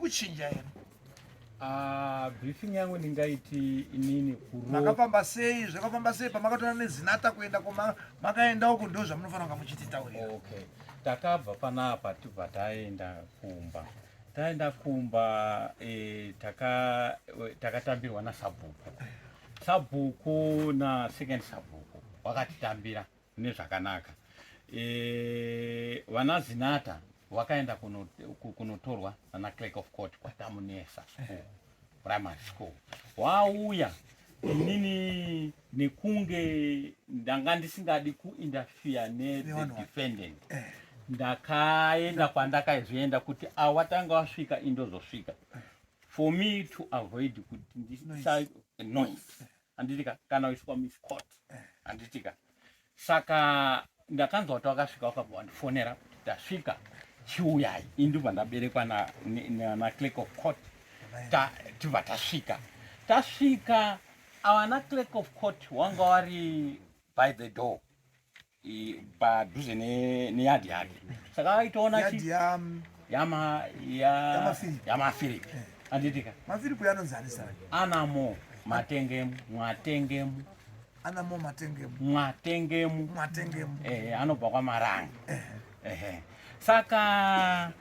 kuchinja here? Briefing yangu ndingaiti inini kuro Makafamba sei? Zvakafamba sei pamakatora neZinatha kuenda koma makaenda uko? Ndo zvamunofanira kunga muchititaurira. Okay, takabva panapa, tibva taenda kumba. Taenda kumba, takatambirwa nasabhuku. Sabhuku nasecond sabhuku wakatitambira nezvakanaka. Vana Zinatha wakaenda kunotorwa nana clerk of court kwaTamunesa School, Primary School. Wauya, inini nekunge ndanga ndisingadi kuinterfere nethe Nevanhu defendant, ndakaenda kwandakazoenda kuti awatanga wasvika, indozosvika for me to avoid kuti ndisa noise, handitika? Kana uiswa miscourt, handitika? Saka ndakanzwa kuti wakasvika, wakabva wandifonera kuti tasvika, chiuyai. Indobva ndaberekwa na clerk of court. Tibva tasvika. Tasvika, avana clerk of court wanga wari by the door, padhuze neyadhi yake, saka vaitoona Yadhi ya yama ya YamaPhilip. YamaPhilip, handitika? MaPhilip yanonzi ani sara? Anamo Matengemu, Mwatengemu. Anamo Matengemu. Mwatengemu. Mwatengemu. Anobva kwaMaranga. Ehe, saka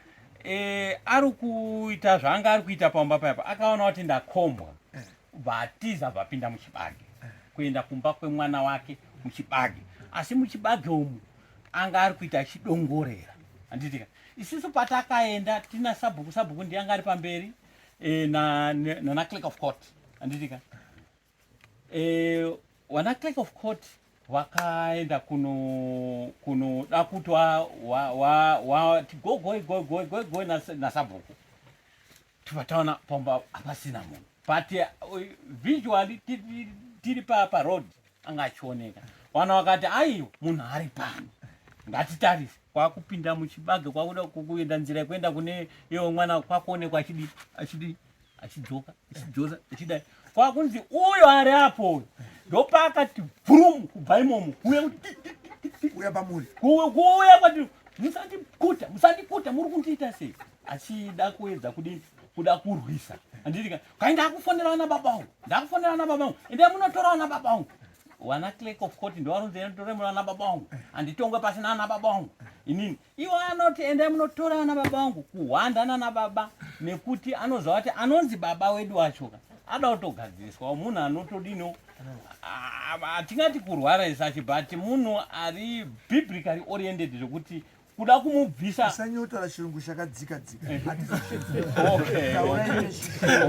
ari kuita zvaanga ari kuita pamba payapa, akaona kuti ndakombwa, bva atiza, bvapinda muchibage, kuenda kumba kwemwana wake muchibage. Asi muchibage umu anga ari kuita achidongorera, handitika? Isusu patakaenda tina sabhuku, sabhuku ndiye anga ari pamberi, nana clerk of court, handitika? Wana clerk of court wakaenda kunoda kuti wa tigogoi gogoi gogoi nasabhuku, tibva taona pamba hapasina munhu, but visually tiri paroad anga achioneka. Wana wakati, "Aiwa, munhu ari pano, ngatitarise." Kwakupinda muchibage, kwakuda kuenda nzira yekuenda kune iwo mwana, kwakuonekwa achidi achidi achidzoka, achidzosa, achidai, kwakunzi uyo ari apo uyo. Ndopaakati bvurumu kubva imomo kuuya kuti Uya pamuri. Kuuya kwati, "Musandikuta, musandikuta, muri kundiita sei?" Achida kuedza kudini, kuda kurwisa, handitika? Kai, ndakufonera vana baba vangu, ndakufonera vana baba vangu, endai munotora vana baba vangu. Wana clerk of court ndovarunzi, "Tore vana baba vangu, handitongwe pasina vana baba vangu inini." Iwo anoti, "Endai munotora vana baba vangu." Kuhwanda nana baba, nekuti anoziva kuti anonzi baba wedu wachoka ada kutogadziriswawo. Munhu anotodino, hatingati kurwara isachi, but munhu ari biblically oriented, zvekuti kuda kumubvisa Usanyotaura chirungu chakadzika dzika.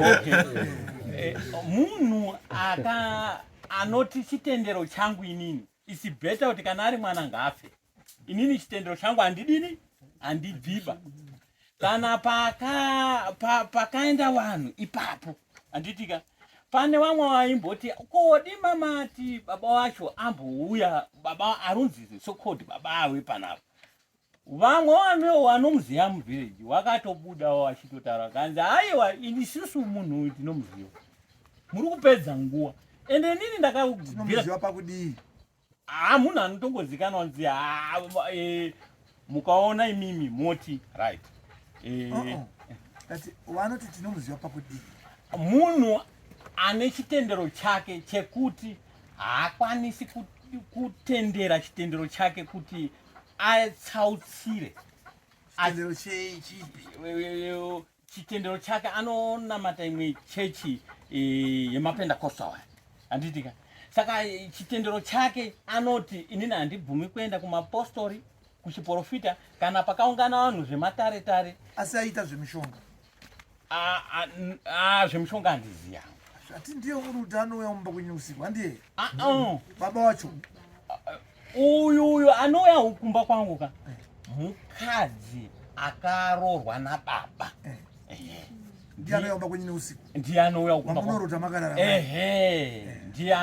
Okay. Munhu aka anoti, "Chitendero changu inini, isi better kuti kana ari mwana ngaafe, inini chitendero changu handidini, handibviba." Kana pakaenda vanhu ipapo, handitika? Pane vamwe vaimboti kodi mamati baba wacho ambouya, baba arunzi so called baba awe panapa. Vamwe vanhu vanomuziva muvillage wakatobudawo achitotaura, kanzi, "Aiwa, isusu munhu uyu tinomuziva, muri kupedza nguva." Ende inini ndakabvira Tinomuziva pakudii? Ha, munhu anotongozikanwa nzi, ha, mukaona imimi moti right. Uh-uh. Tati vanoti tinomuziva pakudii? Munhu ane chitendero chake chekuti haakwanisi kutendera chitendero chake kuti atsautsire. Chitendero chei, chipi? Chitendero chake, anonamata imwe chechi yemaPentecostal, handitika? Saka chitendero chake anoti, "Inini handibvumi kuenda kumapostori, kuchiprofita, kana pakaungana vanhu zvematare tare." Asi aita zvemishonga? Ah, zvemishonga handiziya. Ati ndiye uri kuti anouya mumba kwenyu usiku, handiye? Ah, oh. Baba wacho. Uyu anouya kumba kwangu ka mukadzi akaroorwa nababa. Ehe. Ndiye anouya mumba kwenyu neusiku? Ndiye anouya kumba kwangu. Wamunorota makarara? Ehe, ndiye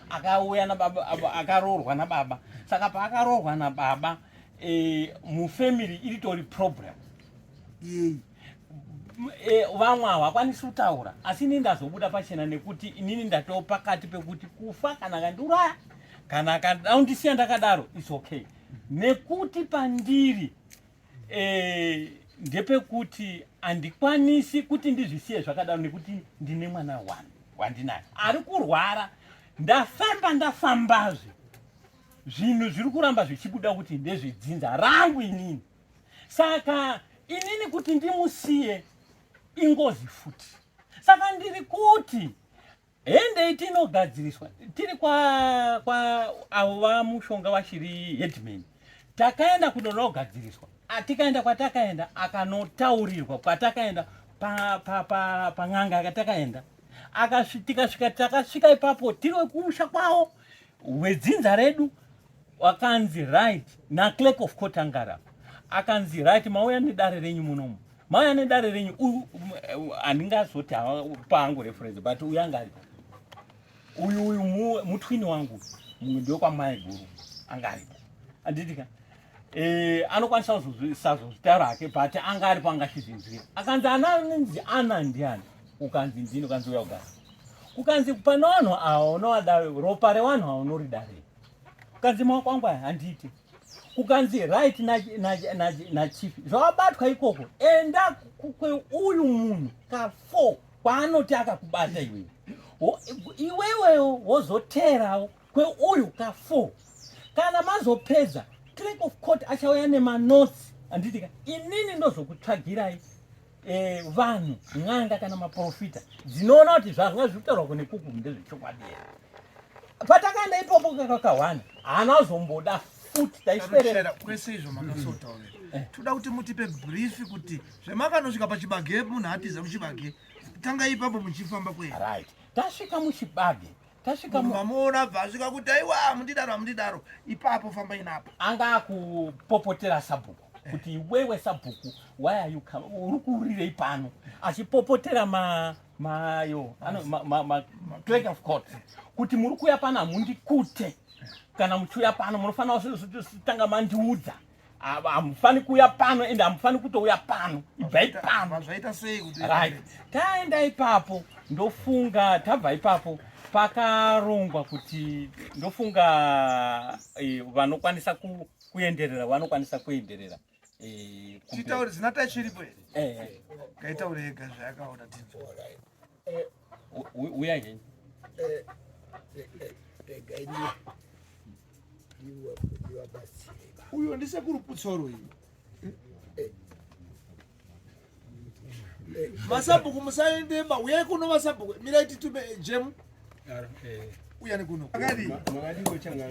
akauya nababa, akaroorwa nababa. Saka paakaroorwa nababa, mufamily iritori problem. Yei? Vamwe havakwanisi kutaura, asi inini ndazobuda pachena nekuti inini ndatoo pakati pekuti kufa, kana akandiuraya, kana akada kundisiya ndakadaro, is okay, nekuti pandiri ndepekuti handikwanisi kuti ndizvisiye zvakadaro nekuti ndine mwana one wandinaye ari kurwara. Ndafamba ndafambazve, zvinhu zviri kuramba zvichibuda kuti ndezvedzinza rangu inini. Saka inini kuti ndimusiye ingozi futi. Saka ndiri kuti hendei tinogadziriswa tiri kwa kwa avo vamushonga vachiri headman. Takaenda kunonogadziriswa, tikaenda kwatakaenda akanotaurirwa kwatakaenda pan'anga pa, pa, pa akatakaenda tikasvika takasvika ipapo tiri wekumusha kwavo wedzinza redu. Wakanzi right naclerk of court angara akanzi right, mauya nedare renyu munomu, mauya nedare renyu. Handingazoti pangu reference, but uyu anga aripo uyu uyu mutwini wangu, mumwe ndewekwamai guru anga aripo, handitika? Anokwanisa kuzozvitaura hake, but anga aripo, anga achizvinzwira. Akanzi ananzi ana ndiani? Ukanzi ndini. Ukanzi uya ugara. Kukanzi pane vanhu ava unovada, ropa revanhu ava unoridarei? Kukanzi maoko angu aya handiite. Kukanzi right nachief zvavabatwa ikoko, enda kweuyu munhu ka4 kwaanoti akakubata iwewe, iwewewo wozoteerawo kweuyu ka4. Kana mazopedza, clerk of court achauya nemanotes, handitika? Inini ndozokutsvagirai vanhu, n'anga kana maprofita dzinoona kuti zvanga zviri kutaurwa kune kuku ndezvechokwadi here. Patakaenda ipopo kakakahwana haana kuzomboda futi, taiswerera. Kwese izvo makasotaurira, toda kuti mutipe brief kuti zvemakanosvika pachibage, munhu atiza muchibage, tanga ipapo muchifamba kwei. Right, tasvika muchibage, tasvika mamuona bva asvika kuti aiwa, mundidaro, hamundidaro, ipapo fambai napo. Anga akupopotera sabhuku kuti iwewe sabhuku, why are you come, uri kuurirei pano? Achipopotera ma mayo ano ma clerk of court kuti muri kuuya pano hamundikute, kana muchiuya pano munofanira kutanga mandiudza. Hamufani kuuya pano, ende hamufani kutouya pano, ibvai pano. Zvaita sei kuti Right, taenda ipapo, ndofunga tabva ipapo pakarongwa kuti ndofunga vanokwanisa kuenderera, vanokwanisa kuenderera kumberi. Titaure zina tachiripo here? Eh. Ngaitaure ega zvayakaona tinzwa. Uya henyu. Regai ndivabatsire. Uyo ndisekuru Putsoro iyi. Masabhuku musaendema, uyai kuno masabhuku, mirai titume jemu. Uya nekuno. Akadi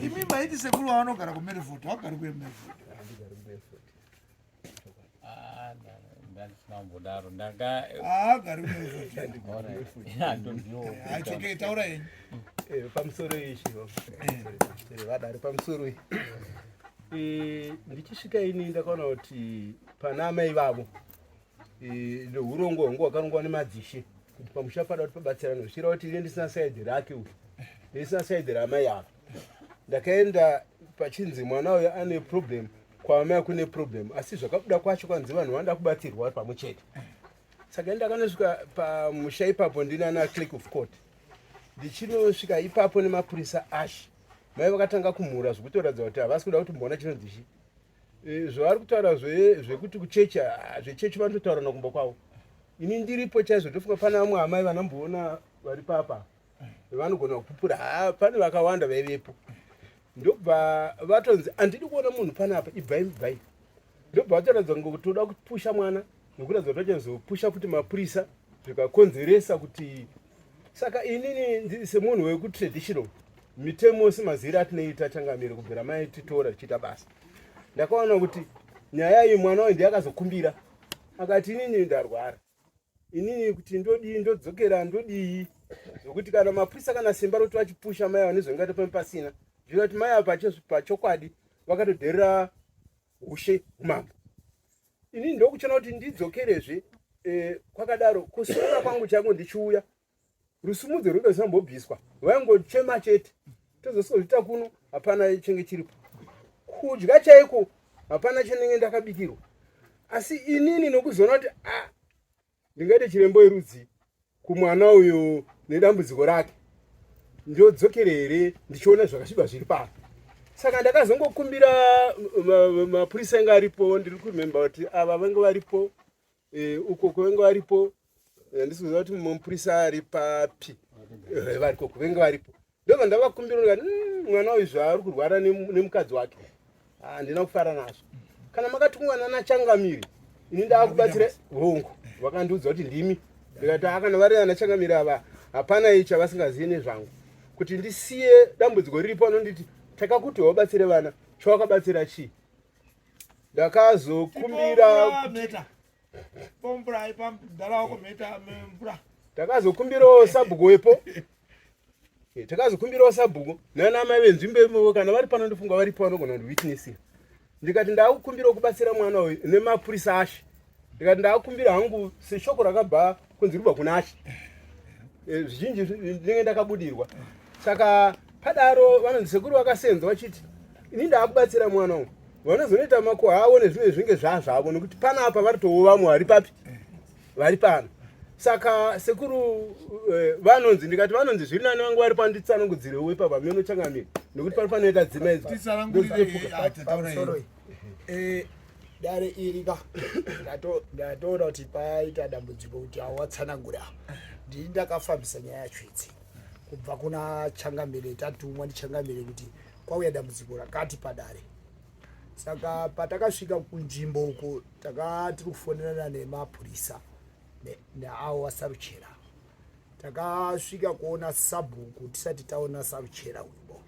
imi maiti sekuru vavanogara kuMerford, vagari kuMerford? Ah, ndandisina kumbodaro, ndanga Haagari kuMerford. Handonziwo. It's taura henyu. Pamusoro ishi vadare, pamusoro iyi. Ndichisvika ini ndakaona kuti pana amai vavo neurongwa hwangu hwakarongwa nemadzishe kuti pamusha pada kuti pabatsirane, zvichireva kuti ine ndisina side rake uyu, ndisina side raamai ava. Ndakaenda pachinzi mwana uyu ane problem, kwaamai kune problem, asi zvakabuda kwacho kwanzi vanhu vanoda kubatsirwa vari pamwe chete. Saka ndakanosvika pamusha ipapo ndina clerk of court. Ndichinosvika ipapo nemapurisa ash, mai vakatanga kumhura zvekutoratidza kuti havasi kuda kuti mboona chinonzi chi zvavari kutaura zvekuti kuchechi, zvechechi vanototaura nakumba kwavo. Ini ndiripo chaizvo, ndofunga pane vamwe amai vanamboona vari papa vanogona kupupura. Ha, pane vakawanda vaivepo. Ndobva vatonzi handidi kuona munhu panapa, ibvai, ibvai. Ndobva vatoratidza kunge toda kupusha mwana, nekuratidza kuti vachazopusha futi mapurisa, zvikakonzeresa kuti. Saka inini semunhu wekutraditional mitemo, semaziri atinoita changamire kubvira mai titora tichiita basa, ndakaona kuti nyaya iyi mwana uyu ndiye akazokumbira akati inini ndarwara, inini kuti ndodii, ndodzokera ndodii, zvokuti kana mapurisa kana simba rokuti vachipusha mai ava nezvangaita pame pasina. Zvireva kuti mai ava pachokwadi vakatodherera ushe umambo. Inini ndokuchona kuti ndidzokerezve kwakadaro kuswera kwangu changu ndichiuya, rusumudzo rwude rusambobviswa, vaingochema chete. Tozosozvita kuno hapana chenge chiripo, kudya chaiko hapana chinenge ndakabikirwa. Asi inini nokuzoona kuti a ndingaite chirembo yerudzi kumwana uyu nedambudziko rake, ndodzokere here ndichiona zvakasviba zviri pano? Saka ndakazongokumbira mapurisa ainge aripo. Ndiri kuremember kuti ava vange varipo. E, uko kuvenge varipo eh, handisi kuziva kuti mumwe mupurisa ari papi eh, variko kuvenge varipo ndobva ndavakumbira ndikati hmm, mwana uyu zvaari kurwara nemukadzi wake handina kufara nazvo kana makatumwa nana changamiri ini ndaakubatsira hongu vakandiudza kuti ndimi ndikati akana ah, vari ana changamiri ava hapana ichi avasingazivi nezvangu kuti ndisiye dambudziko riripo anonditi takakuti wabatsire vana chawakabatsira chii ndakazokumbira takazokumbirawo sabhuku wepo eh, takazokumbirawo sabhuku nana amai venzvimbo imovo kana vari pano ndofunga varipo vanogona kundiwitnessira ndikati ndakukumbirawo kubatsira mwana uyu nemapurisa ashe ndikati ndakukumbira hangu seshoko rakabva kunzi rubva kuna ashe eh, zvizhinji ndinenge ndakabudirwa saka padaro vanonzi sekuru vakasenza vachiti ini ndaakubatsira mwana wangu vanozonoita makuhwa avo nezvimwe zvinge zvazvavo nekuti panapa vari towo vamwe vari papi vari pano saka sekuru eh, vanonzi ndikati vanonzi zviri nani vangu vari panditsanangudzirewo ipapa meno changamire nekuti pari panoita dzima idzo eh, dare iri ka ndatoona kuti paita dambudziko kuti awatsanangura ndini ndakafambisa nyaya yacho idzi kubva kuna changamire tatumwa ndichangamire kuti kwauya dambudziko rakati padare saka patakasvika kunzvimbo uko taka tiri kufonerana nemapurisa neavo vasaruchera takasvika kuona sabhuku tisati taona saruchera uibo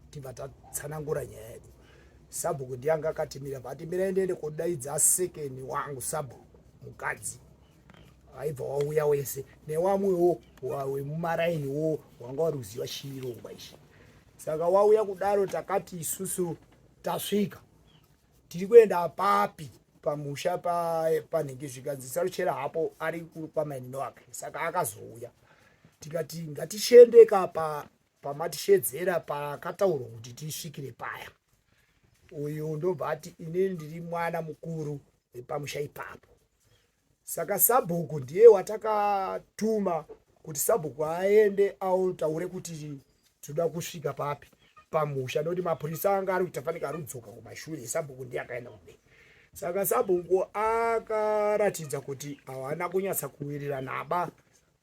tibva tatsanangura nyaya yedu sabhuku ndiye anga akatimira vati mirai ndiende kodaidza sekeni wangu sabhuku mukadzi aibva wauya wese newamwewo wemumarainiwo wanga wari kuziva chirongwa ichi saka wauya kudaro takati isusu tasvika tiri kuenda papi pamusha panhingi zvikanzi saruchera hapo ari kwamainino ake saka akazouya tikati ngatishendeka pa pamatishedzera pakataurwa kuti tisvikire paya uyu ndobva ati inini ndiri mwana mukuru wepamusha ipapo Saka sabhuku ndiye watakatuma kuti sabhuku aende aotaure kuti tinoda kusvika papi pamusha nekuti mapurisa anga ari kuita fanika ari kudzoka kumashure sabhuku ndiye akaenda kumberi saka sabhuku akaratidza kuti hawana kunyatsa kuwirirana ba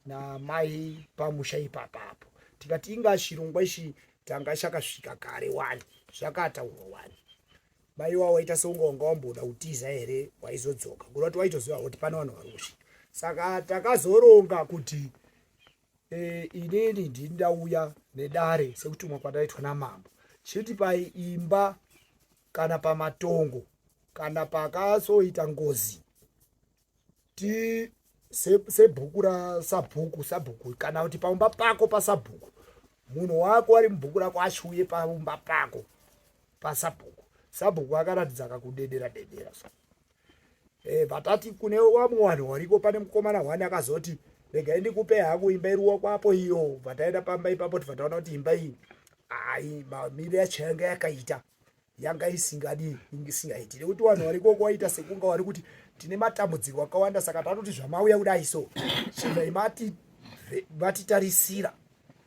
namai pamusha ipapapo tikati inga chirongwa ichi tanga chakasvika kare wani zvakataurwa wani Mai iwawo waita seunga wanga wamboda kutiza here waizodzoka kureva kuti waitoziva kuti pane vanhu vari kusvika saka takazoronga kuti e, inini ndini ndauya nedare sekutumwa kwandaitwa namambo chiti paimba kana pamatongo kana pakazoita ngozi ti sebhuku se rasabhuku sabhuku kana kuti paumba pako pasabhuku munhu wako ari mubhuku rako achiuye paumba pako pasabhuku sabhuku akaratidza kakudedera dedera so eh, vatati kune vamwe vanhu wariko pane mukomana hwani akazoti regai ndikupe hangu imba iruwa kwapo iyo vataenda pamba ipapo tivataona kuti imba iyi ai mamiriro yacho yanga yakaita yanga isingadi isingaiti nekuti vanhu vari ikoko waita sekunga wari kuti tine matambudziko akawanda saka tatoti zvamauya kudai so chibvai mati matitarisira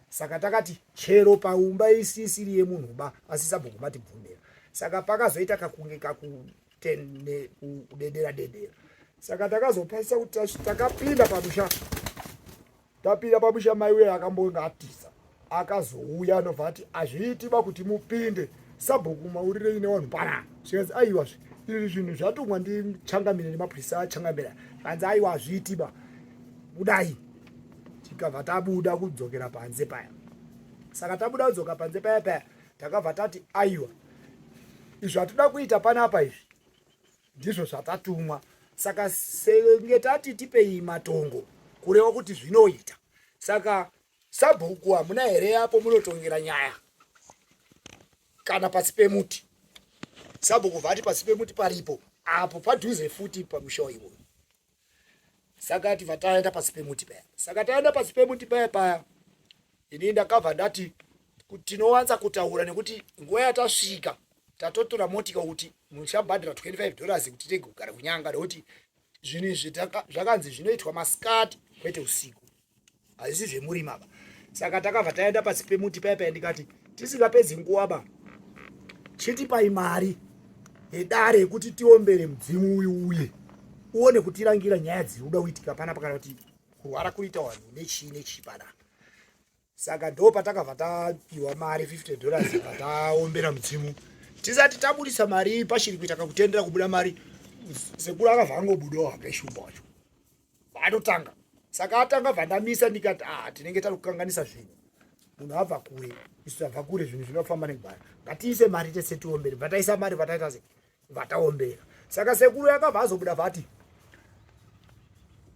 saka takati chero paumba isisiri yemunhu ba asi sabhuku matibvumira saka pakazoita kakunge kakudedera dedera saka takazopasisa kuti takapinda pamusha Tapinda pamusha mai uye akambonga atiza akazouya anobva ati hazviiti ba kuti mupinde sabhuku maurirei nevanhu pana zvikanzi aiwa izvi zvinhu zvatumwa ndichangamire nemapurisa achangamira zvikanzi aiwa hazviiti ba budai tikabva tabuda kudzokera panze paya saka tabuda kudzoka panze paya paya takabva tati aiwa izvi hatida kuita panapa izvi ndizvo zvatatumwa saka senge tati tipei matongo kureva kuti zvinoita saka sabhuku hamuna here apo munotongera nyaya kana pasi pemuti sabhuku vati pasi pemuti paripo apo padhuze futi pamusha iwoyo saka tibva taenda pasi pemuti paya saka taenda pasi pemuti paya paya ini ndakabva ndati tinowanza kutaura nekuti nguva yatasvika tatotora motika kuti muchabhadhara 25 dollars kuti tege kugara kunyanga nekuti zvinhu izvi zvakanzi zvinoitwa masikati kwete usiku hazvisi zvemurima ba saka takabva taenda pasi pemuti paya paya ndikati tisingapedzi nguva ba chitipai mari yedare yekuti tiombere mudzimu uyu uye Uone kutirangira nyaya dziri kuda kuitika panapa kana kuti kurwara kuita vanhu nechii nechii panapa. Saka ndo patakabva tapiwa mari 50 dollars taombera mudzimu. Tisati tabudisa mari pashiri kuita kakutendera kubuda mari sekuru akabva angobudawo hake shumba wacho. Atotanga. Saka atanga bva ndamisa ndikati ah tinenge tari kukanganisa zvinhu. Munhu abva kure, isu tabva kure zvinhu zvinofamba negwara. Ngatiise mari tese tiombere. Bva taisa mari bva taita se vataombera. Saka sekuru yakabva azobuda vati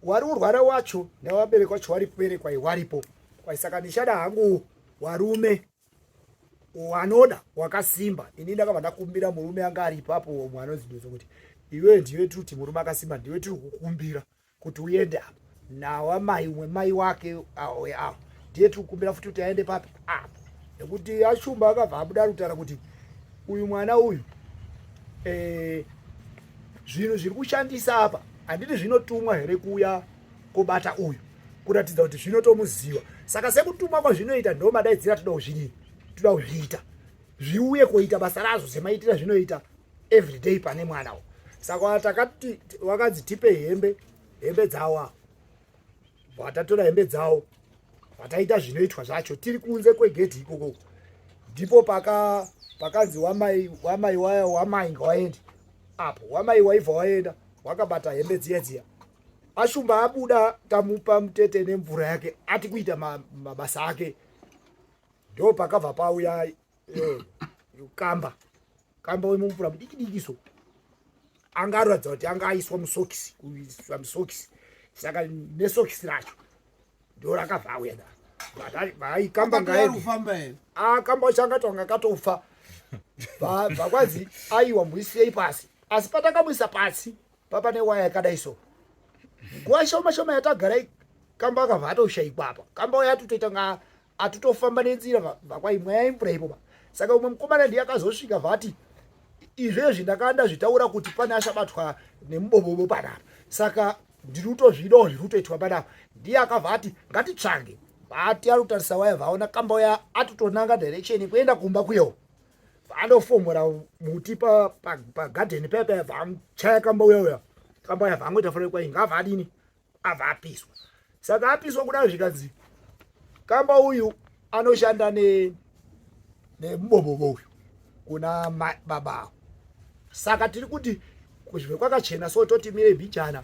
wari urwara wacho nevabereki wacho wari kuberekwa waripo. Kwai saka ndichada hangu warume wanoda wakasimba. Ini ndakabva ndakumbira murume anga ari ipapo umwe anonzi Dodzo kuti iwe ndiwe tiri kuti murume akasimba ndiwe tiri kukumbira kuti uende apo nawamai umwe mai wake awo awo ndiye tiri kukumbira futi kuti aende papi apo nekuti ashumba akabva abuda rutara kuti uyu mwana uyu eh, zvinhu zviri kushandisa apa handiti zvinotumwa here kuuya kobata uyu kuratidza kuti zvinotomuziva saka sekutumwa kwazvinoita ndo madaidzira toda kuzvidii toda kuzviita zviuye koita basa razvo semaitira zvinoita everyday pane mwana u saka takati wakanzi tipe hembe hembe dzawo apo vatatora hembe dzawo vataita zvinoitwa zvacho tiri kunze kwegedhi ikoko ndipo paka pakanzi wamai wamai waya wamai ngawaende apo wamai waibva waenda wakabata hembe dziya dziya ashumba abuda tamupa mutete nemvura yake ati kuita mabasa ake ndo pakabva pauya eh, kamba kamba wemumvura mudiki diki so anga aratidza kuti anga aiswa musokisi kuiswa musokisi saka nesokisi racho ndo rakabva auya vaikamba ngaekamba ah, wacho angati wanga katofa bva kwanzi aiwa muisirei pasi asi patakamuisa pasi papane waya yakadai so nguva shoma shoma yatagara kamba akabva atoshaikwa apa kamba uya atotoita nga atotofamba nenzira bva mweya imvura ipo ba saka umwe mukomana ndiye akazosvika vati izvezvi ndakanga ndazvitaura kuti pane achabatwa nemubobobo panapa saka ndiri kutozvidawo zviri kutoitwa panapa ndiye akabva ati ngatitsvange vati ari kutarisa waya vaona kamba uya atotonanga direction kuenda kumba kuyewo vanofomora muti pagadheni paya paya vamuchaya kamba uya uya kamba uya vangoita fanira kwai ngava adini abva apiswa saka apiswa kudaro zvikanzi kamba uyu anoshanda nemubobobo uyu kuna baba avo saka tiri kuti kuzvive kwakachena so toti mire bhijana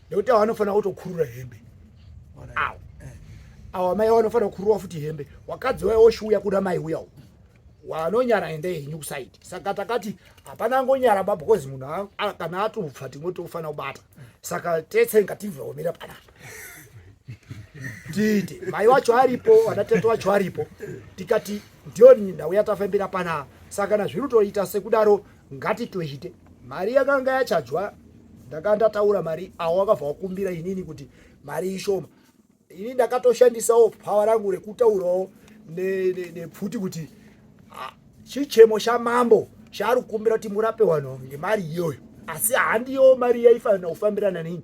nekuti avo vanofanira kutokurura hembe awo awo amai vanofanira kukurura futi hembe wakadzi wayo oshiuya kuna mai uya wanonyara ende henyu kusaidi saka takati hapana angonyara ba because munhu kana atobva tingotofanira kubata saka tese ngativhe omira panapa tiite mai wacho aripo vanatete wacho aripo tikati ndiyo ndau yatafambira panapa saka kana zviri kutoita sekudaro ngatitoite mari yakanga yachajwa ndakanga ndataura mari awo wakabva wakumbira inini kuti mari ishoma ini ndakatoshandisawo power rangu rekutaurawo nepfuti kuti chichemo chamambo chaari kukumbira kuti murape vanhu ngemari iyoyo asi handiyo mari yaifanira kufambirana nini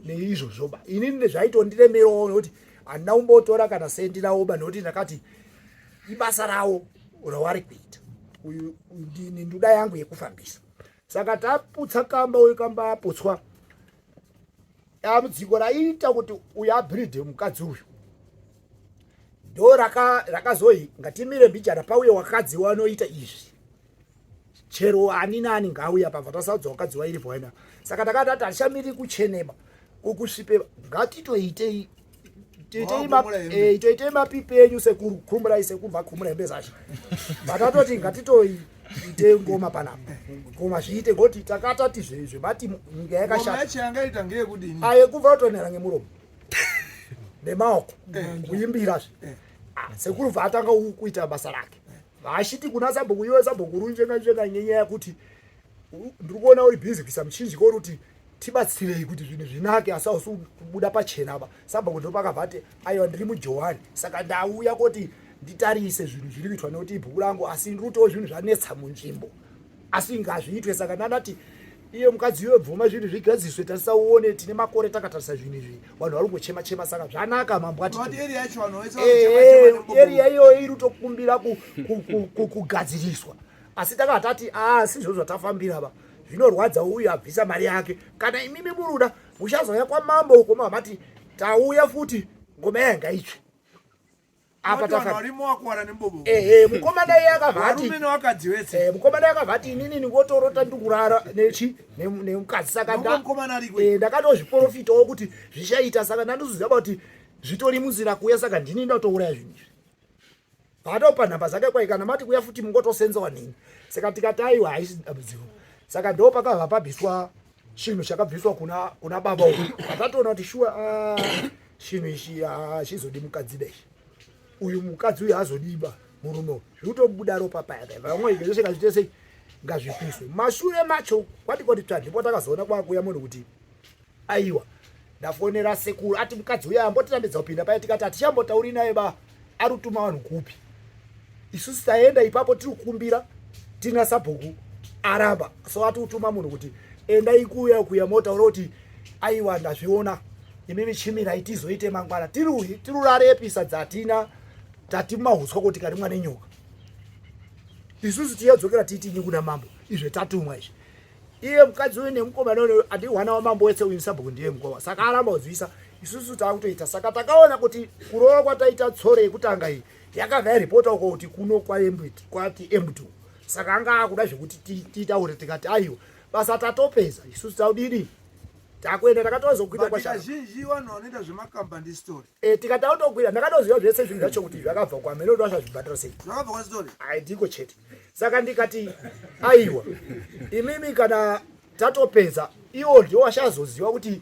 neizvozvoba inini zvaitondiremerawo nekuti handina kumbotora kana sendi rawoba nekuti ndakati ibasa rawo rawari kuita uyu ndini nduda yangu yekufambisa saka taputsa kamba uyu kamba aputswa dambudziko raiita kuti uyu abhiridhe mukadzi uyu ndo rakazoi ngatimire mbijana pauye wakadzi wanoita izvi chero ani nani ngauya pabva tasaudza wakadzi wairipo waina saka takati ati hatichamiri kuchenema ukusvipe ngatitoitei toitei eh, mapipi enyu sekuru khumurai sekuru vakhumura hembe zacho vatatoti ngatitoi ite ngoma panapa ngoma zviite ngoti takatati zvemati nyika yakashata aye kubva kutonera ngemuromo nemaoko eh. kuimbira zve eh. ah, sekuru vaatanga kuita basa rake vachiti kuna sabhuku iwe sabhuku runjenga njenga nyenyaya yekuti ndiri kuona uri bhizi kuisa muchinjiko uri kuti tibatsirei kuti zvinhu zvinake asi hausi kubuda pachena apa sabhuku ndopakabva ati aiwa ndiri mujohani saka ndauya kuti nditarise zvinhu zviri kuitwa nekuti ibhuku rangu asi ndiri kutiwo zvinhu zvanetsa munzvimbo asi ngazviitwe saka ndandati iye mukadzi iwe bvuma zvinhu zvigadziswe tarisa uone tine makore takatarisa zvinhu izvi vanhu vari kungochema chema saka zvanaka mambo atieriya iyoyo iri kutokumbira kugadziriswa asi takatati asi ah, izvozvo zvatafambira va Zvinorwadza uyu abvisa mari yake. Kana imimi muruda muchazouya kwamambo uko mavamati tauya futi ngoma yanga itsve. Apa tafa. Varimo wakuwana nembobo. Ehe, mukomana iye akavati. Varume nevakadzi vese. Eh, mukomana akavati inini ndingotorota ndikurara nechi nemukadzi saka nda. Mukomana ariko. Eh, ndakatozviprofitawo kuti zvichaita saka ndandizoziva kuti zvitori munzira kuuya saka ndini ndatouraya zvinhu izvi. Paatopa nhamba dzake kwai kana mati kuya futi mungotosenzawa nini. Saka tikati aiwa haisi dambudziko. Saka ndo pakabva pabviswa chinhu chakabviswa kuna kuna baba uyu. Patatoona kuti shuwa ah, chinhu ichi hachizodi ah, mukadzi dai. Uyu mukadzi uyu haazodiba murume uyu. Zvikutobuda ropa paya paya. Vamwe zvese ngazviite sei ngazvipiswe. Mashure macho kwati kwati tsva ndipo takazoona kwakuya munhu kuti Aiwa ndafonera sekuru ati mukadzi uya ambotirambidza kupinda paye tikati hatichambotauri naye ba arutuma vanhu kupi isusu taenda ipapo tiri kukumbira tina sabhuku aramba so ati utuma munhu kuti endai kuya kuya motaura kuti aiwa ndazviona imimi chimirai tizoite mangwana tiri tirurarepisa dzatina tati mahutswa kuti karimwa nenyoka isusu tiyadzokera tiitinyi kuna mambo izve tatumwa izvi iye mukadzi uyu nemukomana uyu andi hwana wamambo wese uyu sabhuku ndiye mukoma saka aramba kudzivisa isusu taakutoita saka takaona kuti kurova kwataita tsoro yekutanga iyi yakabva yaripota uko kuti kuno kwati embuti saka anga akuda zvekuti titaure tikati aiwa basa tatopedza isusu taudini takuenda takatozokwira kwazhinji vanhu vanoita zvemakambani story e tikati autokwira ndakatoziva zvese zvinhu zvacho kuti zvakabva kwamene kuti vachazvibhadhara sei zvakabva kwastory aidiko chete saka ndikati aiwa imimi kana tatopedza iwo ndiwo wachazoziva kuti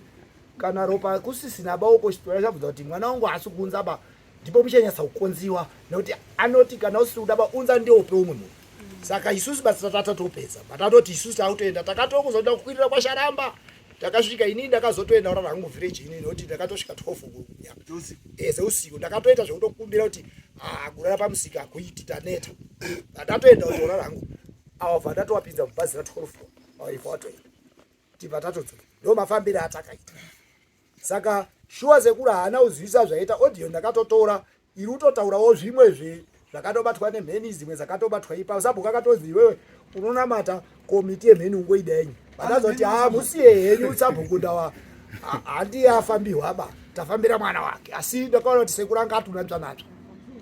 kana ropa kusisina bauko chitora chabvunza kuti mwana wangu haasi kuunza ba ndipo muchanyatsa kukonziwa nekuti anoti kana usiri kuda ba unza ndiope umwe munhu saka isusu basa tatatopedza patatoti isusu takutoenda takatokuzoda kukwirira kwasharamba takasvika inini ndakazotoenda urara hangu village inini nekuti ndakatosvika 12 kunyanga ese usiku ndakatoita zvekutokumbira kuti ah, kurara pamusika hakuiti taneta ndatoenda kutorara hangu awabva ndatowapinza mubhazi ra 12 awaiva watoenda tibva tatodzoka ndo mafambiro atakaita saka shuwa sekuru haana kuzivisa zvaita audio ndakatotora iri kutotaurawo zvimwe zve zvakatobatwa nemheni dzimwe dzakatobatwa ipa sabhuku akatonzi iwewe unonamata komiti yemheni ungoida yenyu vandazoti haa musiye henyu sabhuku ndawa handiye afambihwa ba tafambira mwana wake asi ndakaona kuti sekuru anga atunanzva natsva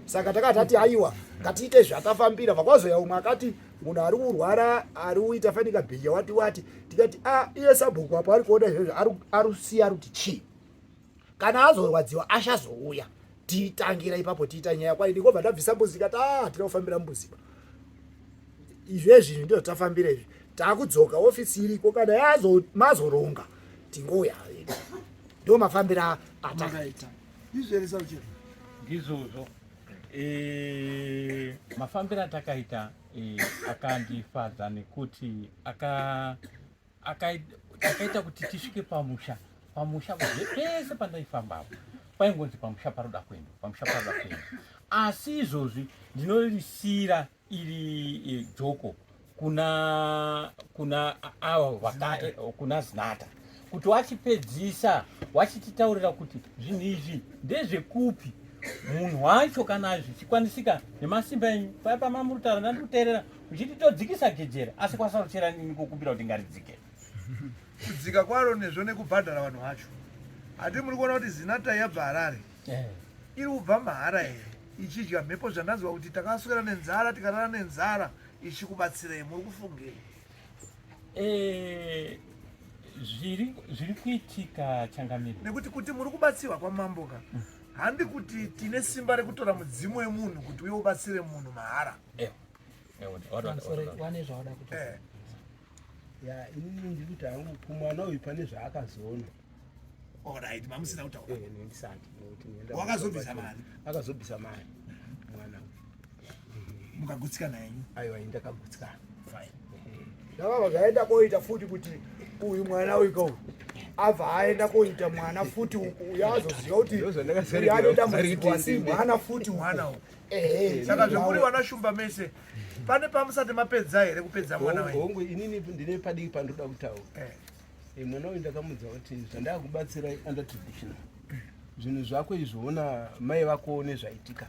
saka takati tati haiwa ngatiite zvatafambira vakwazoya umwe akati munhu ari kurwara ari kuita fanika bhinya wati wati tikati a ah, iye sabhuku apo ari kuona izvozvo arusiya ari kuti chii kana azorwadziwa achazouya titangira ipapo tiita nyaya kwai ndikobva ndabvisa mbuzi ikati a ah, tira kufambira mbuzi ba izvezvi izvi ndizvo tafambira izvi takudzoka ofisi iriko kana yazo mazoronga tingouya ndo mafambira atakaita ndizvozvo e, mafambiro atakaita e, akandifadza nekuti aka akaita kuti tisvike pamusha pamusha pese pandaifambapo paingonzi pamusha paroda kuenda pamusha paroda kuenda asi izvozvi ndinorisira iri e, joko kuna kuna ava vaka e, kuna zinata kuti wachipedzisa wachititaurira kuti zvinhu izvi ndezvekupi munhu wacho kana zvichikwanisika nemasimba enyu paya pamamurutaura ndandikuteerera uchiti todzikisa gejera asi kwasaruchera nini kukumbira kuti ngaridzike kudzika kwaro nezvo nekubhadhara vanhu vacho hati muri kuona kuti zinata yabva harare eh. iri kubva mahara here ichidya mhepo zvandanzwa kuti takaswera nenzara tikarara nenzara ichikubatsirei muri kufungei eh, zviri kuitika changamire nekuti kuti muri kubatsirwa kwamambo ka mm. handi kuti tine simba rekutora mudzimu wemunhu kuti uye ubatsire munhu mahara eh. Eh. Ya inini ndiri kuti hangu kumwana uyu pane zvaakazoona. Alright, mamusina kutaura. Eh, ndisati nekuti ndenda. Wakazobvisa mari. Akazobvisa mari. Mwana uyu. Mukagutsikana henyu. Aiwa, ini ndakagutsikana. Fine. Ndakabva zvaenda koita futi kuti uyu mwana uyu kau abva aenda koita mwana futi uyu azoziva kuti uyu anoita mudziko asi mwana futi mwana uyu. Ehe. Saka zvekuri vana shumba mese pane pamusati mapedza here kupedza mwana wenyu? Hongu, inini ndine padiki pandoda kutaura. Eh. Eh, mwana uyu ndakamudza kuti zvandakubatsira under traditional zvinhu zvako izvi ona mai vako nezvaitika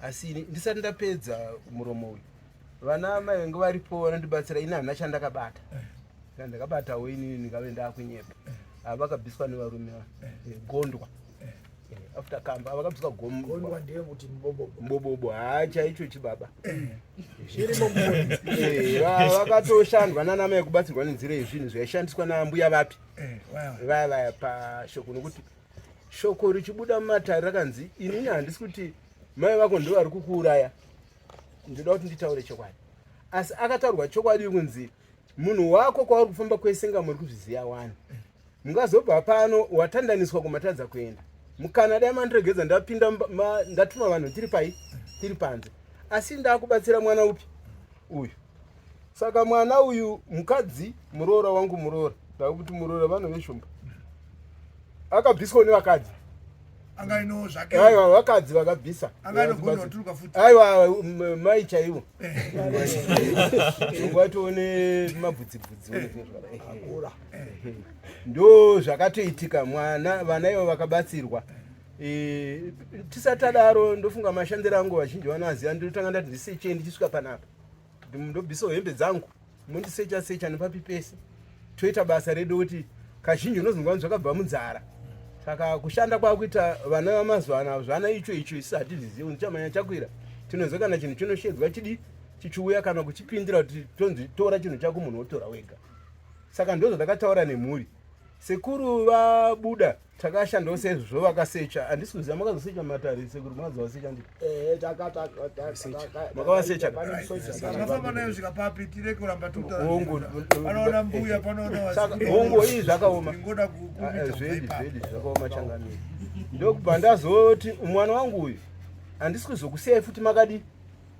asi ini ndisati ndapedza muromo uyu vana mai vange varipo vanondibatsira ini handina chandakabata eh. Saka ndakabatawo inini ndikave ndakunyepa. Ava vakabviswa nevarume ava. Eh, gondwa. Eh, after kamba vakabviswa gondwa gondwa. ndiye kuti mbobobo. Mbobobo haa chaicho chibaba. Zvirimo muboni. Eh, vakatoshandwa nana mai kubatsirwa nenzira yezvinhu zvaishandiswa naambuya vapi vaya vaya pashoko nokuti shoko richibuda mumatare rakanzi inini handisi kuti mai vako ndivo vari kukuuraya ndinoda kuti nditaure chokwadi asi akataurwa chokwadi kunzi munhu wako kwauri kufamba kwese nga muri kuzviziva wani mungazobva pano watandaniswa kumatadza kuenda mukana dai mandiregedza ndapinda ndatuma vanhu tiri pai tiri panze asi ndakubatsira mwana upi uyu saka mwana uyu mukadzi muroora wangu muroora ndakuti muroora vanhu veshumba akabviswa nevakadzi aiwa vakadzi vakabvisa aiwa mai chaivo watoone mabvudzibvudzi ndo zvakatoitika mwana vana ivo vakabatsirwa e, tisati tadaro ndofunga mashandiro angu vazhinji vanoaziva ndinotanga ndati ndisechei ndichisvika panapa ndobvisawo hembe dzangu mondisecha secha nepapi pese toita basa redu kuti kazhinji unozonga zvakabva munzara saka kushanda kwakuita vana vamazuva ano zvana icho icho isu hatizvizivi ndichamanya chakwira tinonzwa kana chinhu chinoshedzwa chidi chichiuya kana kuchipindira kuti tonzi tora chinhu chako munhu wotora wega saka ndozvatakataura nemhuri sekuru vabuda takashandawo seizvozvo vakasecha handisi kuziva makazosecha matare sekuru makazovasecha ndi eh, makavasecha makafamba nayo svika papi tireke kuramba hongu panoona mbuya panoona hongu iyi zvakaoma ah, eh, zvedi zvedi zvakaoma changamire ndokubva ndazoti mwana wangu uyu handisi kuzokusiyai futi makadi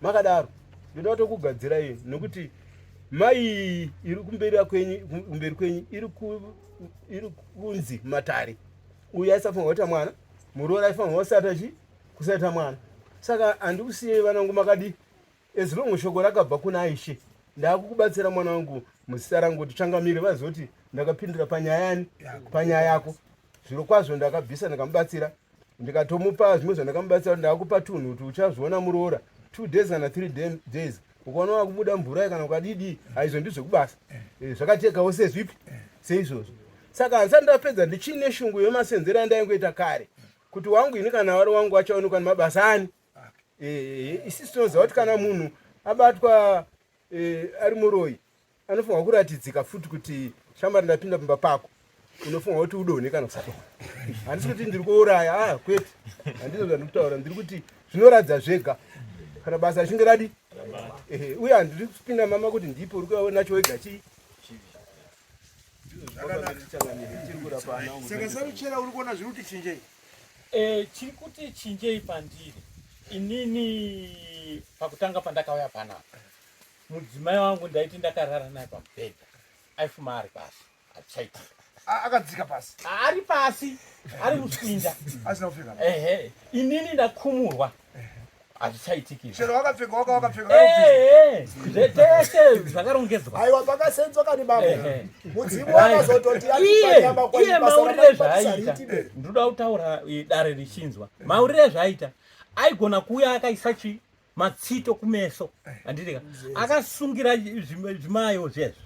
makadaro ndoda kutokugadzira iyo nokuti mai iyi iri kumberi kwenyu kumberi kwenyu iri kunzi matare uyu aisafanirwa kuita mwana muroora aifanirwa kusaita chi kusaita mwana saka handikusiyei vanangu makadii as long shoko rakabva kuna ishe ndakukubatsira mwana wangu muzita rangu kuti changamire vazive kuti ndakapindura panyaya yani panyaya yako zviro kwazvo ndakabvisa ndikamubatsira ndikatomupa zvimwe zvandakamubatsira kuti ndakupa tunhu kuti uchazviona muroora two days kana three days ukaona wakubuda mvura kana ukadidii haizvo ndizvekubasa eh, zvakatekawo sezvipi seizvozvo saka handisati ndapedza ndichiine shungu yemasenzero andaingoita kare kuti wangu ini kana wari wangu achaonekwa nemabasa ani eh, isisi tinoziva kuti kana munhu abatwa eh, ari muroyi anofanirwa kuratidzika futi kuti shamwari ndapinda pamba pako unofanirwa kuti udonhe kana usadonha handisi kuti ndiri kuuraya ah kwete handizvo zvandiri kutaura ndiri kuti zvinoratidza zvega kana basa richinge radi ehe uye handiri kupinda mama kuti ndipo uri kuona nacho wega chii saka saruchera uri kuona zviri kuti chinjei eh, chiri kuti chinjei pandiri inini pakutanga pandakauya panapa Mudzimai wangu ndaiti ndakarara naye pamubhedha aifuma ari pasi hazvichaitika. Akadzika pasi. Ari pasi ari kuswinda. Asina kupfeka. Ehe, inini ndakumurwa. Hazvichaitiki. Chero wakapfeka waka wakapfeka. Ehe, zvetese zvakarongedzwa. Aiwa pakasenzwa kani baba. Mudzimu wakazototi atipanyama kwa iye maurire zvaaita. Ndinoda kutaura dare richinzwa. Maurire zvaaita. Aigona kuuya akaisa chi matsito kumeso handiti ka akasungira zvimayo zvezvo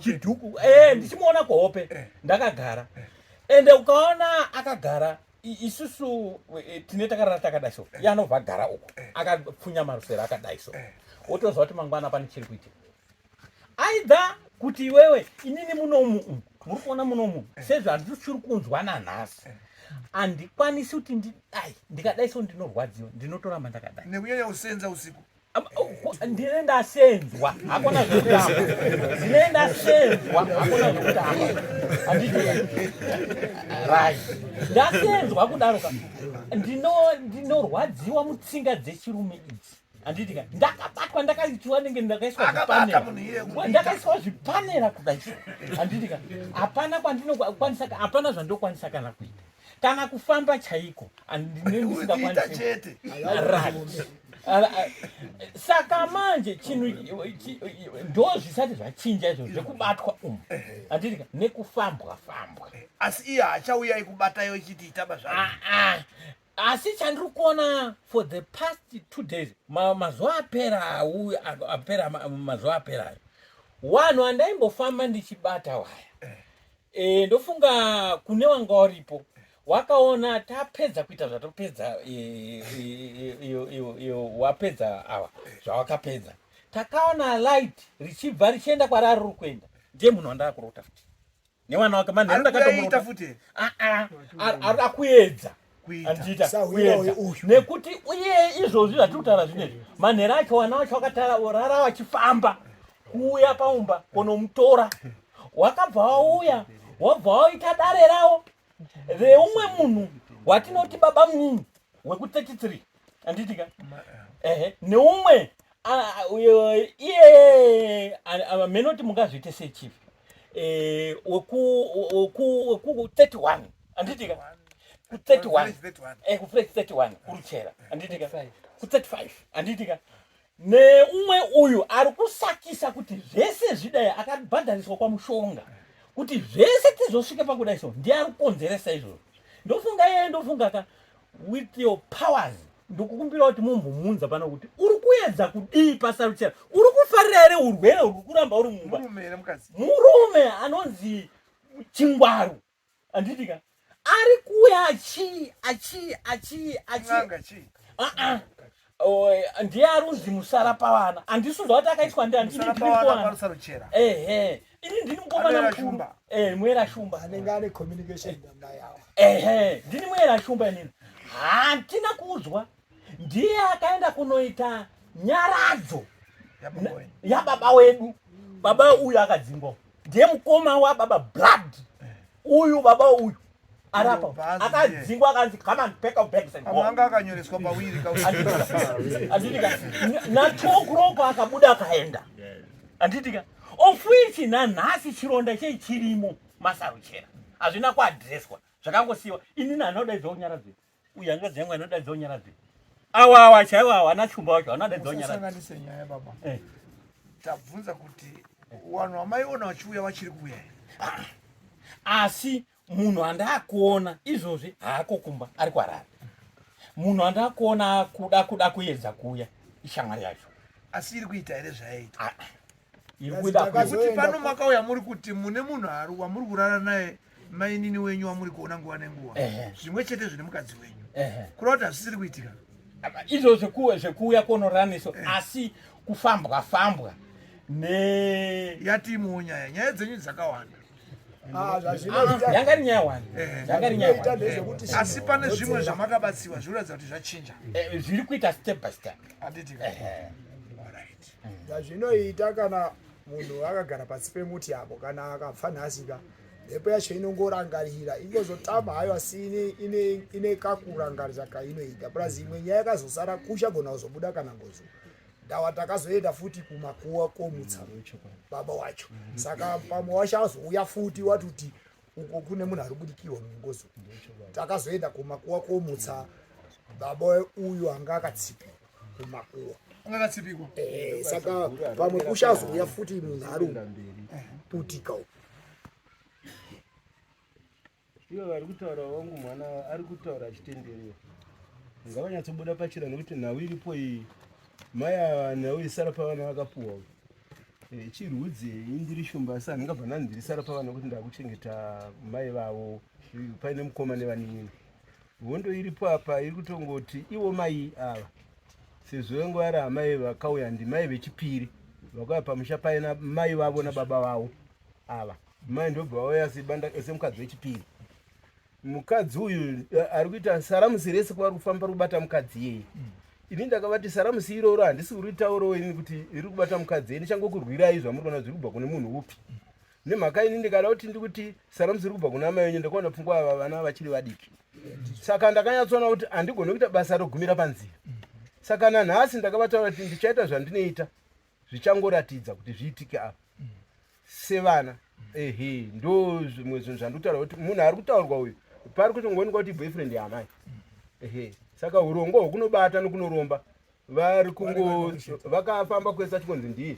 chiduku eh, ndichimuona kuhope eh. ndakagara eh. ende ukaona akagara isusu tine takarara takadai so iye anobva agara uko akapfunya marusero akadai so wotoziva kuti mangwana pane chiri kuitika aidha kuti iwewe inini munomu muri kuona munomu sezvandichiri kunzwa nanhasi handikwanisi kuti ndidai ndikadai so ndinorwadziwa ndinotoramba ndakadai nekunyanya kusenza usiku ndine ndasenzwa hakuna zvekutamba ndine ndasenzwa hakuna zvekutamba handiti right ndasenzwa kudaro ka ndinorwadziwa mutsinga dzechirume idzi handiti ka ndakabatwa ndakaitiwa nenge ndakaiswa zvipanera ndakaiswa zvipanera kudai handiti ka hapana kwandinokwanisa hapana zvandokwanisa kana kuita kana kufamba chaiko andinendisingakwanisi right saka manje chinhu ndo zvisati zvachinja izvo zvekubatwa umu handiti ka nekufambwa fambwa asi iye haachauya ikubatayo ichiti itaba zva ah, ah. Asi chandiri kuona for the past two days mazuva apera apera mazuva aperayo Wanhu andaimbofamba ndichibata waya e, ndofunga kune wanga waripo wakaona tapedza kuita zvatopedza e, e, wapedza awa zvawakapedza takaona light richibva richienda kwarari riri kuenda ndiye munhu wandakurota futi nemwana wake manheru ndakatomuita futi ah, ah, arikuda kuedza andiita kuedza nekuti uye izvozvi zvatiri kutaura zvinezvi manheru acho wana wacho wakatara orara wachifamba kuuya paumba konomutora wakabva wauya wabva waita dare rawo reumwe munhu watinoti baba munini weku 33 anditika ehe neumwe iye menoti mungazviite sei chief eh, weku 31 anditika ku 31 eh ku 31 kuruchera anditika ku 35 anditika neumwe uyu ari kusakisa kuti zvese zvidai akabhadhariswa kwamushonga kuti zvese tizosvike pakudai so ndiye ari kukonzeresa izvozvo ndofunga iye ndofunga ka with your powers ndokukumbira kuti mumbomunza pano kuti uri kuedza kudii pasaruchera uri kufarira here urwere uri kuramba uri mumba murume anonzi chingwaru handiti ka ari kuuya achi achi achi achi ah, ah. Oh, ndiye arunzi musara pavana handisi kuziva kuti akaiswa ndiani ehe ini ndini mukomana mukuru eh, muera shumba anenge ane communication namai awa ehe ndini muera shumba inini handina kuudzwa ndiye akaenda kunoita nyaradzo yababa wedu baba uyu akadzingwa ndiye mukoma wababa blood uyu baba uyu arapa akadzingwa akanzi come and pack up bags and go anga akanyoreswa pawiri anditika na 2 o'clock akabuda akaenda anditika of which nanhasi chironda chei chirimo masaruchera hazvina kuadreswa zvakangosiyiwa inini anodaidza kunyaradzei uyu hanzvadzi yangu anodaidza kunyaradzei awa awa chaiwo awa ana shumba wacho anodaidza kunyaradzei nyaya baba eh. Tabvunza kuti vanhu vamaiona vachiuya vachiri kuuya here? Asi munhu andakuona izvozvi haako kumba ari kuharare. Munhu andakuona kuda kuda kuedza kuuya ishamwari yacho. Asi iri kuita here zvayaita? Ah, iri kuda kuti pano makauya muri kuti mune munhu ari wamuri kurara naye mainini wenyu wamuri kuona nguva nenguva zvimwe chete zvine mukadzi wenyu kureva kuti hazvisiri kuitika izvo zvekuuya konoraniso eh. asi kufambwa fambwa ne yatimuwo nyaya nyaya dzenyu dzakawanda ah, ah, yanga iri nyaya wani eh. yanga iri nyaya wani asi pane zvimwe zvamakabatsiwa zvinoratidza kuti zvachinja eh, zviri kuita step by step handiti zvazvinoita kana munhu akagara pasi pemuti apo kana akafa nhasi ka mhepo yacho inongorangarira ingozotama hayo asi ine, ine, ine kakurangarira kainoita plus imwe nyaya yakazosara kuchagona kuzobuda kana ngozi ndawa takazoenda futi kumakuwa komutsa baba wacho saka pamwe wacho azouya futi watuti uko kune munhu ari budikirwa mungozi takazoenda kumakuwa komutsa baba uyu anga akatsipikwa kumakuwa anga akatsipikwa eh, saka pamwe kuchazouya futi munhu ari putika uko Ivo vari kutaura wangu mwana ari kutaura achitenderera ngavanyatsobuda pachena nekuti nhau iripo iyi mai ava nhau isara pavana vakapuwa eh, chirudzi indiri shumba asi handingabva ndanzi isara pavana kuti ndakuchengeta mai vavo paine mukoma nevanin'ina hondo iripo apa iri kutongoti ivo mai ava sezvo vange vari amai vakauya ndimai vechipiri vakauya pamusha paina mai vavo nababa vavo ava mai ndobva vauya sebanda semukadzi wechipiri mukadzi uyu eh, ari kuita saramusi rese kwaari kufamba ri kubata mukadzi iyeye mm. ini ndakavati saramusi iroro handisi kuritaurawo ini kuti iri kubata mukadzi iye ndichangokurwirai zvamuri kuona zviri kubva kune munhu upi mm. nemhaka ini ndikada kuti ndikuti saramusi iri kubva kuna amai venyu ndakaona pfungwa ava vana vachiri vadiki saka ndakanyatsoona kuti handigoni kuita basa rogumira panzira mm. saka nanhasi ndakavataura kuti ndichaita zvandinoita zvichangoratidza kuti zviitike apa sevana ehe ndo zvimwe zvinhu zvandikutaura kuti munhu ari kutaurwa uyu pari kutongoonekwa kuti boyfriend yaamai ehe saka urongwa hwekunobata nekunoromba vari kungo vakafamba kwese achikonzi ndiye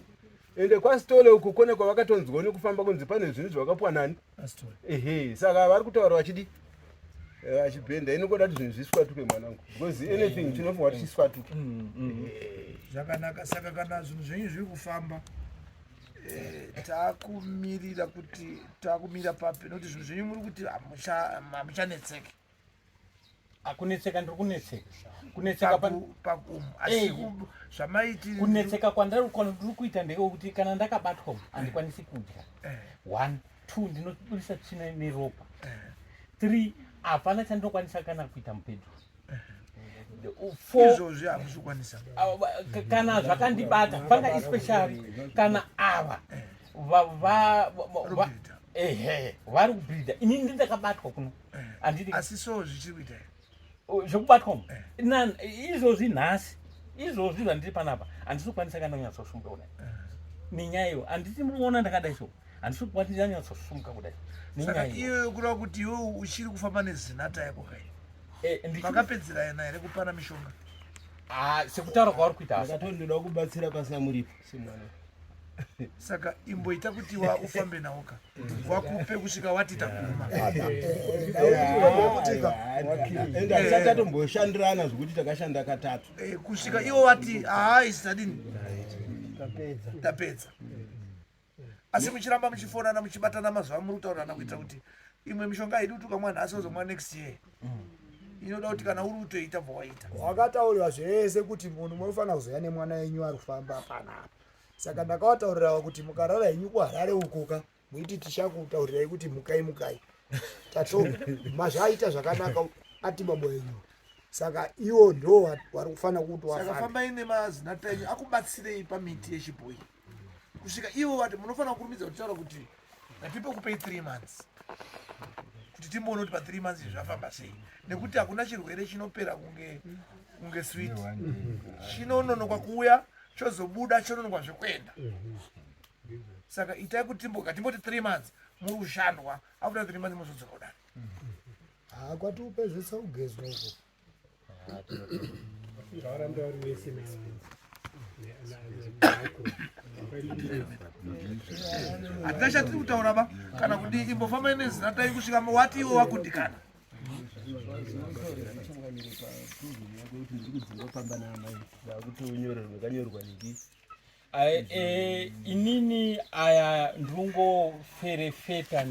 ende kwasitole uku kone kwavakatonzwa nekufamba kunzi pane zvinhu zvavakapuwa nani ehe saka vari kutaura vachidi eh, vachibhenda inokoda kuti zvinhu zviswatuke mwanangu because anything chinofunga kuti chiswatuke mm, mm. Eh. Zvakanaka saka kana zvinhu zvenyu zviri kufamba Eh, takumirira kuti takumira papi nokuti zvinhu zvenyu muri kuti hamuchanetseke. Akunetseka, ndiri kunetseka, kunetseka pakumu, asi zvamaiti kunetseka kwandiri kuita ndekekuti kana ndakabatwa handikwanisi kudya. One, two, ndinobudisa tsvina neropa. Three, hapana chandinokwanisa kana kuita mubedroom. Izvozvi hamusi kukwanisa. Kana zvakandibata fanga, especially kana ava ehe vari kubhidha, inini ndakabatwa kuno, handiti? Asi so zvichiri kuita zvekubatwa umu izvozvi, nhasi izvozvi zvandiri panapa, handisi kukwanisa kana kunyatsosumuka kudai nenyaya iyo. Handiti muona ndakadai so? Handisi kukwanisa nyatsosumuka kudai. Saka iyoyo kureva kuti iwe uchiri kufamba neZinatha yako kai? Makapedzerana here kupana mishonga? Ah, sekutaura kwauri kuita. Ndakatondoda kubatsira pasina muripo semwana. Saka imboita kuti wa ufambe nawo ka, wakupe kusvika wati taguma. Ende hatisati tatomboshandirana zvokuti takashanda katatu. Kusvika iwo wati haa, isi tadini, tapedza. Asi muchiramba muchifonana, muchibatana mazuva muri kutaurirana, kuitira kuti imwe mishonga haidi kuti ukamwa nhasi wozomwa next year. Inoda kuti kana uri kutoita, bva waita. Wakataurirwa zvese kuti munhu munofanira kuzoya nemwana yenyu ari kufamba panapa. Saka ndakavataurirawo kuti mukarara henyu kuHarare ukoka, muiti tichakutaurirai kuti mukai, mukai, tato mazvaita zvakanaka, ati baba wenyu. Saka iwo ndo wari kufanira kuti Saka wafambe. Fambai nemaZinatha enyu akubatsirei pamiti yechibhoyi kusvika ivo vati. Munofanira kukurumidza kutaura kuti ngatipe kupei 3 months kuti timboona kuti pa3 months izvi zvafamba sei, nekuti hakuna chirwere chinopera kunge sweet. Chinononokwa kuuya, chozobuda, chononokwa zvekuenda. Saka itai kuti timboka timboti 3 months muri kushandwa. After 3 months mozodzoka kudare. Ha, kwati upedzesa kugezwa uko. Ngawarambe vari wese. Hatina chatiri kutaura ba kana kuti imbofambai neZinatha kusvika wati iwe wakundikana. Changamire, paprogram yako kuti ndiri kudzingwa pamba naamai, ndakutonyorerwa, ndakanyorwa niki. Inini aya ndinongoferefeta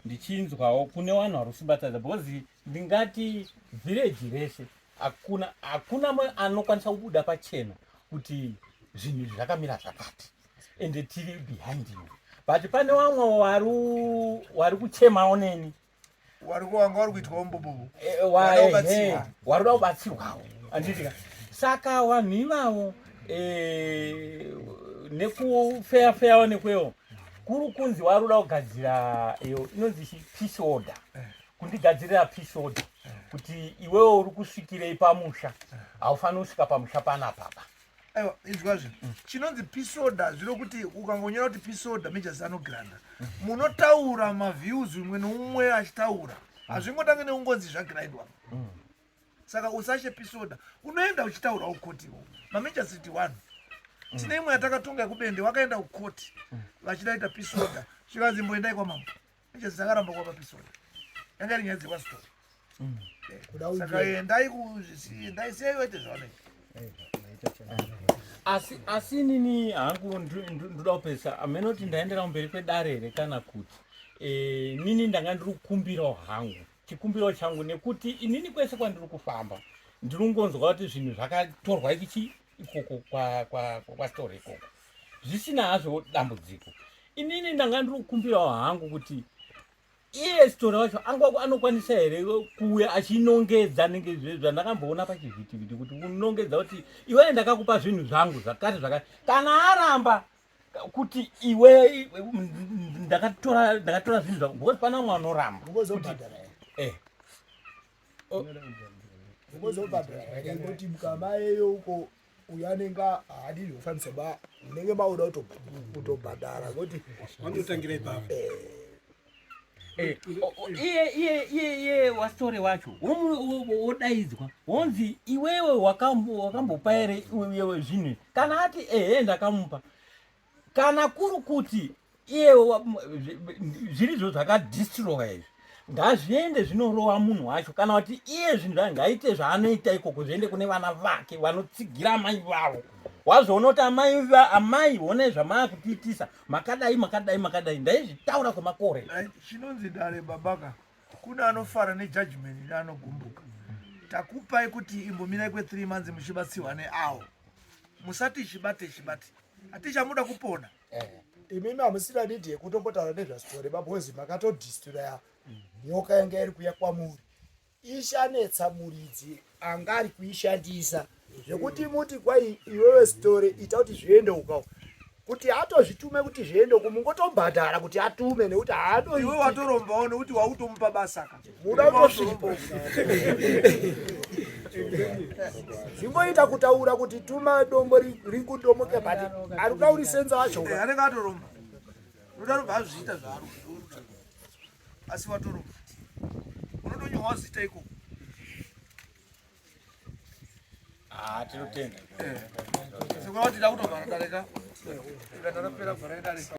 ndichinzwawo kune vanhu vari kusimbatadza, because ndingati village rese hakuna anokwanisa kubuda pachena kuti zvinhu izvi zvakamira zvakati, ende tiri behind you, but pane vamwe vari kuchemawo neni. Wari wanga wari kuitwawo mbobobo. Wada kubatsirwa. Warikuda kubatsirwawo, handitika? Saka vanhu ivavo nekufeyafeyawo nekwewo kuri kunzi waruda kugadzira iyo inonzi peace order, kundigadzirira peace order kuti iwewo uri kusvikirei pamusha, haufaniri kusvika pamusha panapapa. Aiwa, inzwazve, chinonzi peace order zviro kuti ukangonyora kuti peace order, majors anogranda, munotaura maviews umwe neumwe achitaura. Hazvingotange neungonzi zvagrindwa. Saka usashe peace order, unoenda uchitaurawo kotiwo mamajor one. Tine imwe yatakatonga yekubende, wakaenda kukoti vachida ita peace order, zvikanzi mboendai kwamambo. Majors akaramba kuapa peace order, yanga iri nyaya dzekwaSitori. Kuda Saka endai kuzvisi, endai, siyai vaite zvavanoita. Asi inini hangu ndoda kupedzisa hamene kuti ndaendera kumberi kwedare here kana kuti nini ndanga ndiri kukumbirawo hangu, chikumbiro changu, nekuti inini kwese kwandiri kufamba ndiri kungonzwa kuti zvinhu zvakatorwa ikichi ikoko kwaSitori ikoko, zvisina hazvo dambudziko. Inini ndanga ndiri kukumbirawo hangu kuti iye Sitori wacho angwa anokwanisa here kuuya achinongedza nenge zvandakamboona pachivhitivhiti, kuti unongedza kuti iwe ndakakupa zvinhu zvangu zvakati zvakati. Kana aramba kuti iwe ndakatora zvinhu zvangu, because pana umwe anoramba. Ungozobhadhara here? Ungozobhadhara here? Ngoti mukamayeyo uko uyo anenge haadi zvekufambisa ba, munenge mauda kutobhadhara ngoti Wandotangira ipapo. Iye waSitore wacho wodaidzwa, wonzi iwewe wakambopa here iwewe zvinhu? Kana ati ehe, ndakamupa, kana kuri kuti iye zvirizvo zvakadistroya izvi, ngazviende zvinorova munhu wacho, kana kuti iye zvinhu zvacho ngaite zvaanoita ikoko, zviende kune vana vake vanotsigira amai vavo. Wazoona kuti amai amai honai zvamaakutiitisa makadai makadai makadai ndaizvitaura kwemakore. Chinonzi dare babaka kune anofara nejudgment neanogumbuka. Takupai kuti imbomirai kwe 3 months muchibatsirwa neawo. Musati chibate chibate. Hatichamuda kupona. Eh. Imimi hamusina need yekutombotaura nezvasitore babozi makatodistroya nyoka yanga iri kuya kwamuri. Ishanetsa muridzi anga ari kuishandisa zvekuti muti kwai iwewe story ita kuti zviende uko kuti atozvitume kuti zviende uko mungotobhadhara kuti atume nekuti haatoiwe watorombawo nekuti wautomupa basa ka muda kutosvipa zvingoita kutaura kuti tuma dombo rikudomoke but ari kuda urisenza wacho eh, anenge atoromba unoda robva azviita zvaari asi watoromba unotonyorwa zita ikoko ah, tinotenda eh. sekuti da kutovhara dareka rapera vhara dare.